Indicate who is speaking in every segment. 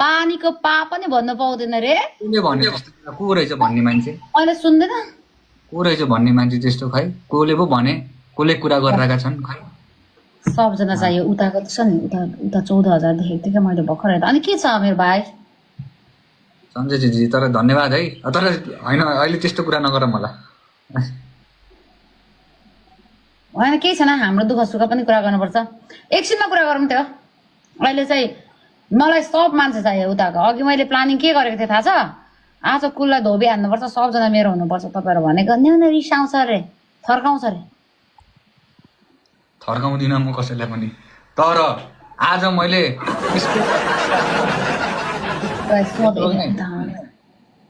Speaker 1: पानीको पा पनि भन्न पाउँदैन रे
Speaker 2: कसले भन्ने त्यस्तो को रहेछ भन्ने मान्छे
Speaker 1: मैले सुन्दैन
Speaker 2: को रहेछ भन्ने मान्छे त्यस्तो खै कोले पो भने कोले कुरा गरिरहेका छन् खै
Speaker 1: सबजना चाहियो उताको त छ नि उता 14,000 देखेको थिएँ क्या मैले भर्खर हेर्दा अनि के छ मेरो भाइ
Speaker 2: सञ्जयजी तर धन्यवाद है तर होइन अहिले त्यस्तो कुरा नगर मलाई
Speaker 1: होइन केही छैन हाम्रो दुःख सुख पनि कुरा गर्नुपर्छ एकछिनमा कुरा गरौँ त्यो अहिले चाहिँ मलाई सब मान्छे चाहियो उताको अघि मैले प्लानिङ के गरेको थिएँ थाहा छ आज कुललाई धोबी हान्नुपर्छ सबजना मेरो हुनुपर्छ तपाईँहरू भनेको न्याउन रिसाउँछ अरे थर्काउँछ अरे
Speaker 2: थर्काउँदिनँ म कसैलाई पनि तर आज मैले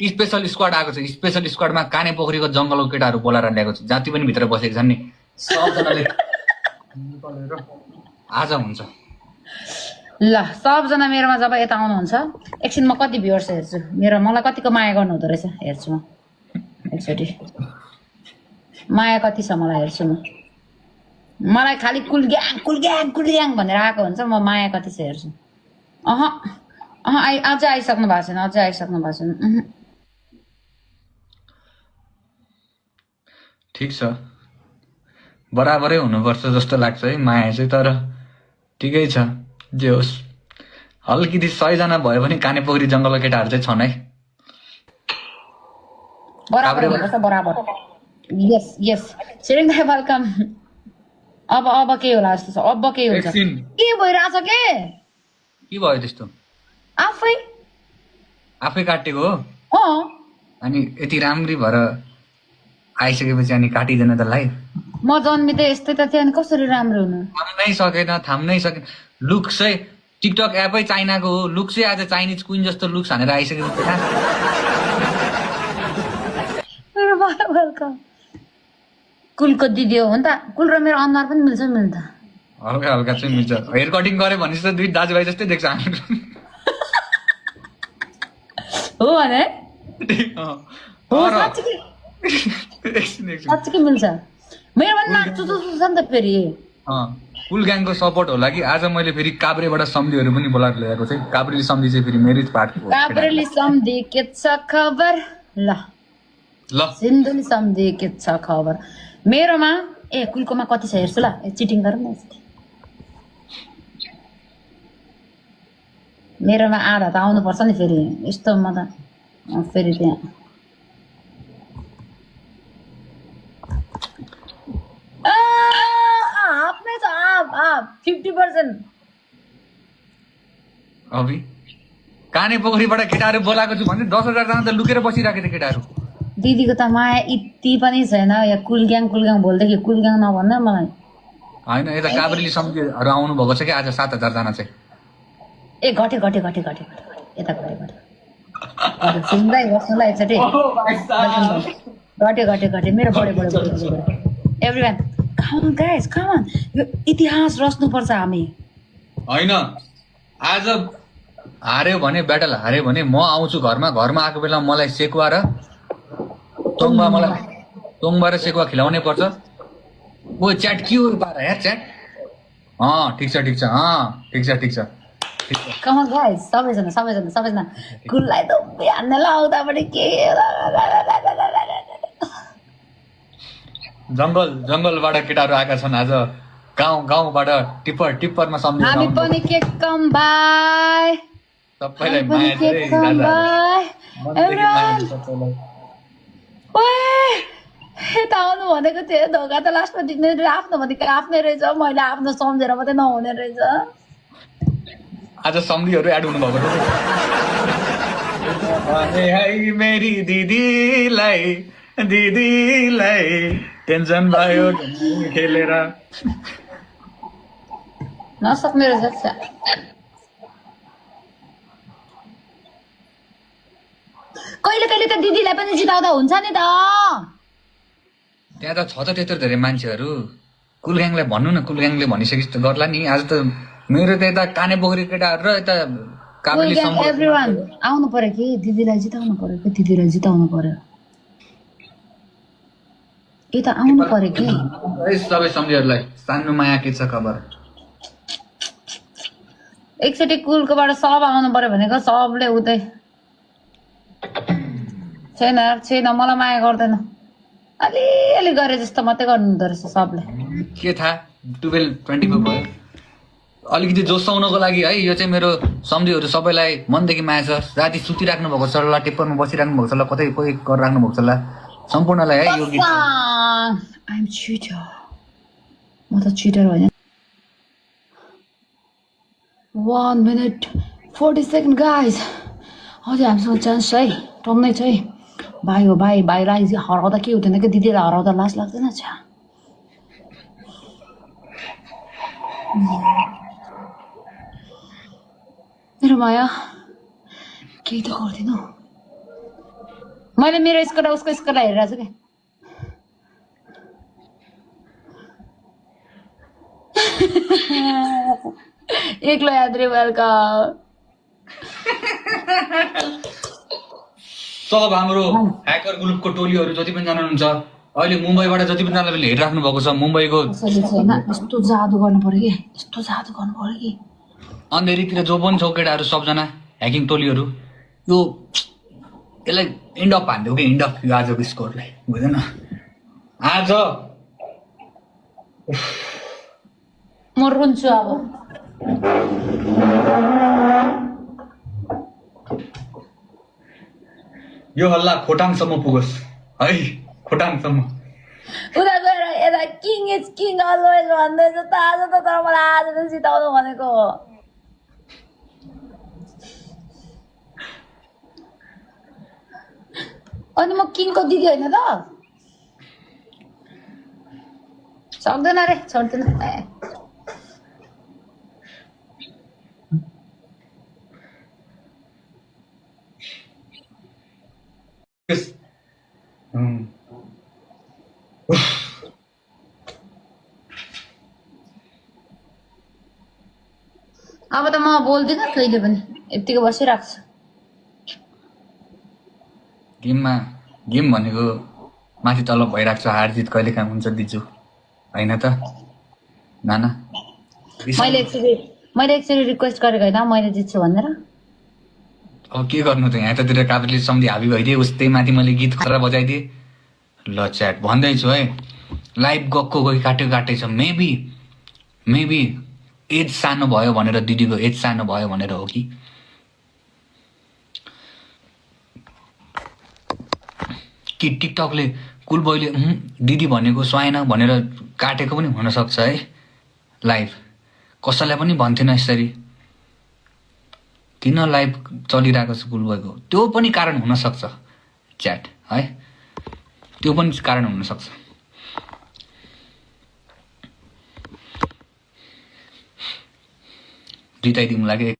Speaker 2: स्पेसल स्क्वाड आएको छ स्पेसल स्क्वाडमा काने पोखरीको जङ्गलको केटाहरू बोलाएर ल्याएको छु जति पनि भित्र बसेको छन् नि सबजनाले आज हुन्छ
Speaker 1: ल सबजना मेरोमा जब यता आउनुहुन्छ एकछिन म कति भ्युअर्स हेर्छु मेरो मलाई कतिको माया गर्नु हुँदो रहेछ हेर्छु म एकचोटि माया कति छ मलाई हेर्छु म मलाई खालि कुलग्याङ भनेर आएको हुन्छ म माया कति छ हेर्छु अझै आइसक्नु भएको छैन अझै आइसक्नु भएको छैन
Speaker 2: ठिक छ बराबरै हुनुपर्छ जस्तो लाग्छ है माया चाहिँ तर ठिकै छ जे होस् हल्किती 100 जना भयो भने काने पोखरी जङ्गलको केटाहरू चाहिँ छन् है
Speaker 1: बराबर हुनुपर्छ बराबर यस यस सेरिङ दाइ वेलकम अब के होला जस्तो छ अब के हुन्छ के भइरहेछ के
Speaker 2: भयो त्यस्तो आफै काटेको हो अनि यति राम्री भएर आइसकेपछि अनि काटिँदैन त्यसलाई
Speaker 1: म जन्मिँदै यस्तै त थियो अनि कसरी राम्रो हुनु
Speaker 2: थाम्नै सकेन लुक्स चाहिँ टिकटक एपै चाइनाको हो लुक्स चाहिँ आज चाइनिज क्विन जस्तो लुक्स हानेर आइसकेपछि
Speaker 1: कुलको दिदी हो नि त कुल र मेरो अनुहार पनि मिल्छ नि त
Speaker 2: हल्का हल्का चाहिँ मिल्छ हेयर कटिङ गरे भने चाहिँ दुई दाजुभाइ जस्तै देख्छ हामी
Speaker 1: हो भने साँच्चीकै मिल्छ मेरो पनि नाक चुचु छ नि त फेरि
Speaker 2: कुल ग्याङको सपोर्ट होला कि आज मैले फेरि काभ्रेबाट सम्धीहरू पनि बोलाएर ल्याएको थिएँ काभ्रेली सम्धी चाहिँ फेरि मेरै पार्टको
Speaker 1: काभ्रेली सम्धी के छ खबर ल सिन्धुली सम्धी के छ खबर मेरोमा कुलकोमा कति छ हेर्छु ल चिटिङ गरौँ न मेरोमा आधा त आउनुपर्छ नि फेरि यस्तो म त फेरि त्यहाँ हाफमै छ हाफ 50%
Speaker 2: अभि काने पोखरीबाट केटाहरू बोलाएको छु भने 10,000 जना त लुकेर बसिरहेको थियो केटाहरू
Speaker 1: दिदीको त माया यति पनि छैन या कुलग्याङ बोल्दाखेरि कुलग्याङ नभन्न मलाई
Speaker 2: होइन यता काभ्रेली सम्झीहरू आउनु भएको छ कि आज 7,000 जना चाहिँ
Speaker 1: घटे यता घटे सुन्दै बस्नुलाई एकचोटि घटे मेरो बढे everyone come on guys come on यो इतिहास रच्नुपर्छ हामी
Speaker 2: होइन आज हार्यो भने ब्याटल हार्यो भने म आउँछु घरमा आएको बेला मलाई सेकुवा र तोङ्बा र सेकुवा खिलाउनै पर्छ ओ च्याट के हो पारा यार च्याट ठिक छ
Speaker 1: कम अन गाइज सबैजना कुललाई त बिहान लाउँदाबाट के
Speaker 2: जङ्गलबाट केटाहरू आएका छन् आज गाउँबाट टिप्परमा सम्झिनु
Speaker 1: हामी पनि के कम भाइ
Speaker 2: सबैलाई माया
Speaker 1: यता आउनु भनेको थियो धोका त लास्टमा दिने आफ्नो भनेको आफ्नै रहेछ मैले आफ्नो सम्झेर मात्रै नहुने रहेछ
Speaker 2: आज सम्झीहरू एड हुनु भएको मेरी दिदीलाई टेन्सन भयो खेलेर
Speaker 1: नसक्ने रहेछ कहिले त दिदीलाई पनि जिताउँदा हुन्छ नि त
Speaker 2: त्यहाँ त छ त त्यत्रो धेरै मान्छेहरू कुलग्याङलाई भन्नु न कुलग्याङले भनिसकेपछि त गर्ला नि आज त मेरो त यता काने पोखरी केटाहरू र यता काभ्रेली
Speaker 1: एभ्रिवान आउनु पर्यो कि दिदीलाई जिताउनु पर्यो यो त आउनु पर्यो कि
Speaker 2: है सबै सम्झिहरूलाई सानो माया के छ खबर?
Speaker 1: एकचोटि कुलकोबाट सब आउनु पर्यो भनेको सबले उतै छैन यार, छैन, मलाई माया गर्दैन। अलिअलि गरे जस्तो मात्रै गर्नुहुँदो रहेछ सबले।
Speaker 2: के थाहा 12:24 भयो। अलिकति जोसाउनको लागि है, यो चाहिँ मेरो सम्झीहरू सबैलाई मनदेखि माया छ। राति सुतिराख्नु भएको छ ल, टेप्परमा बसिराख्नु भएको छ ल, कतै कोही गरिराख्नु भएको छ ल, सम्पूर्णलाई है यो गीत।
Speaker 1: आई एम चिटर, म त चिटर होइन। 1 minute 40 seconds गाइज, अझै हामीसँग चान्स छ है, टन्नै छ है। भाइ हो भाइ, भाइलाई हराउँदा के हुँदैन कि, दिदीलाई हराउँदा लाज लाग्दैन। छा मेरो माया केही त गर्दिनँ। मैले मेरो स्कोर उसको स्कोरलाई हेरिरहेको छु क्या। एक्लो यात्री वेलकम।
Speaker 2: सब हाम्रो ह्याकर ग्रुपको टोलीहरू जति पनि जना हुनुहुन्छ, अहिले मुम्बईबाट जति पनि जनाले हेरिराख्नु भएको छ, मुम्बईको
Speaker 1: छैन, यस्तो जादु गर्नु पर्यो कि, यस्तो जादु गर्नु पर्यो कि।
Speaker 2: अँधेरीतिर जो पनि छौ केटाहरू सबजना ह्याकिङ टोलीहरू, यो यसलाई इन्ड अफ हानिदेऊ कि, इन्ड अफ यो आजको स्कोरलाई, बुझेन? आज
Speaker 1: म रुन्छु अब।
Speaker 2: यो हल्ला खोटाङसम्म पुगोस् है, खोटाङसम्म।
Speaker 1: उता गएर यता किङ इज किङ अलवेज भन्दैछ त। आज त तर मलाई आज त जिताउनु भनेको हो। अनि म किङको दिदी होइन त? सक्दैन रे, छोड्दैन। अब त म बोल्दिनँ कहिले पनि, यतिको बसिरहेको छु।
Speaker 2: गेम भनेको माथि तल भइरहेको छ, हार जित कहिले काहीँ हुन्छ दिजु, होइन त नाना?
Speaker 1: मैले एकचोटि रिक्वेस्ट गरेको होइन मैले जित्छु भनेर।
Speaker 2: अब के गर्नु त, यहाँतिर काबरले सम्धि हाबी भइदिए, उस्तै माथि मैले गीत खरा बजाइदिएँ। ल च्याट भन्दैछु है, लाइभ गएको कोही काटेको छ। मेबी एज सानो भयो भनेर, दिदीको एज सानो भयो भनेर हो कि टिकटकले कुलबोयले दिदी भनेको स्वाएन भनेर काटेको पनि हुनसक्छ है। लाइभ कसैलाई पनि भन्थेन यसरी, किन लाइभ चलिरहेको छ कुलबोयको, त्यो पनि कारण हुनसक्छ च्याट है, त्यो पनि कारण हुनसक्छ। जिताइदिउँ लागि